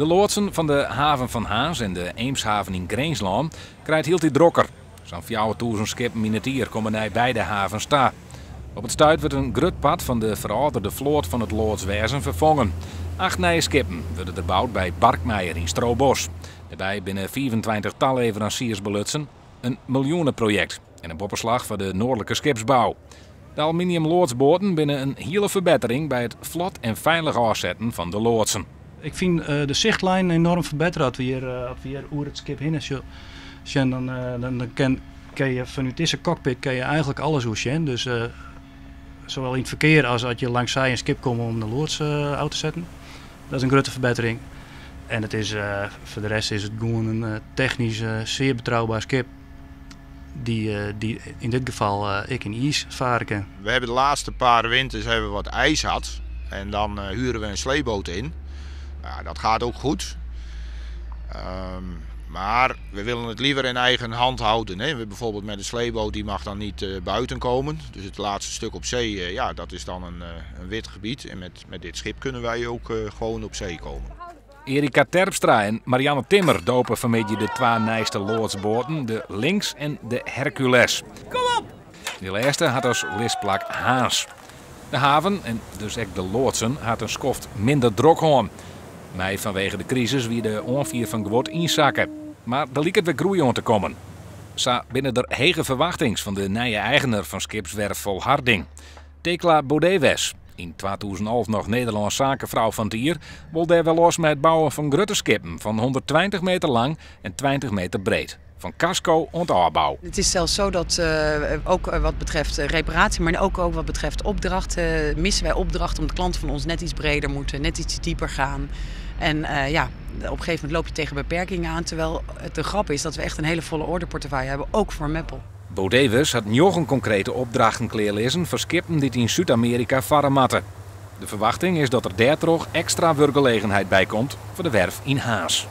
De loadsen fan de haven fan Harns en de Eemshaven yn Grinslân krije it hieltyd drokker. Sa'n 4000 skippen yn it jier komme nei beide havens ta. Op it stuit wurdt in grut part fan de ferâlderde float fan it loadswêzen ferfongen. Acht nije skippen wurde der boud by Barkmeijer yn Strobos. Dêrby binne 25 taleveransiers belutsen. In miljoeneprojekt en in boppeslach foar de noardlike skipsbou. De aluminium loadsboaten binne in hiele ferbettering by it flot en feilich ôfsetten fan de loadsen. Ik fyn de sichtlijn enorm ferbettere as we hjir, as we hjir oer it skip hinne sjen. Dan kin je fanút dizze cockpit kin je eigentlik alles oersjen. Dus sawol yn it ferkear as as je langs sy in skip komme om de loads ôf te setten. Dat is in grutte ferbettering. En it is, foar de rest is it gewoan in technysk sear betrouber skip. Dy't yn dit gefal ek yn iis farre kin. We hebben de laatste paar winters hebben we wat ijs gehad. En dan huren we een sleepboot in. Nou, dat gaat ook goed. Maar we willen het liever in eigen hand houden. Hè. We bijvoorbeeld met een sleepboot die mag dan niet buiten komen. Dus het laatste stuk op zee, ja, dat is dan een wit gebied. En met dit schip kunnen wij ook gewoon op zee komen. Erika Terpstra en Marianne Timmer dope fanmiddei de twa nijste loadsboaten, de Lynx en de Hercules. Kom op! Dy lêste hat as lisplak Harns. De haven, en dus ek de loadsen, hat in skoft minder drok hân. Mei fanwege de krisis wie de oanfier fan guod ynsakke. Mar der liket wer groei oan te kommen. Sa binne der hege ferwachtings fan de nije eigener fan skipswerf Volharding. Thecla Bodewes, yn 2011 noch Nederlânsk sakefrou fan it jier, wol dêr wer los mei it bouwen fan grutte skippen fan 120 meter lang en 20 meter breed. Fan kasko oant ôfbou. Het is zelfs zo dat ook wat betreft reparatie, maar ook wat betreft opdrachten, missen wij opdrachten omdat klanten van ons net iets breder moeten, net iets dieper gaan. En ja, op een gegeven moment loop je tegen beperkingen aan, terwijl het de grap is dat we echt een hele volle orderportefeuille hebben, ook voor Meppel. Bodewes hat njoggen konkrete opdrachten klearlizzen foar skippen dy't yn Súd-Amearika farre moatte. De ferwachting is dat der dêrtroch ekstra wurkgelegenheid by komt foar de werf yn Harns.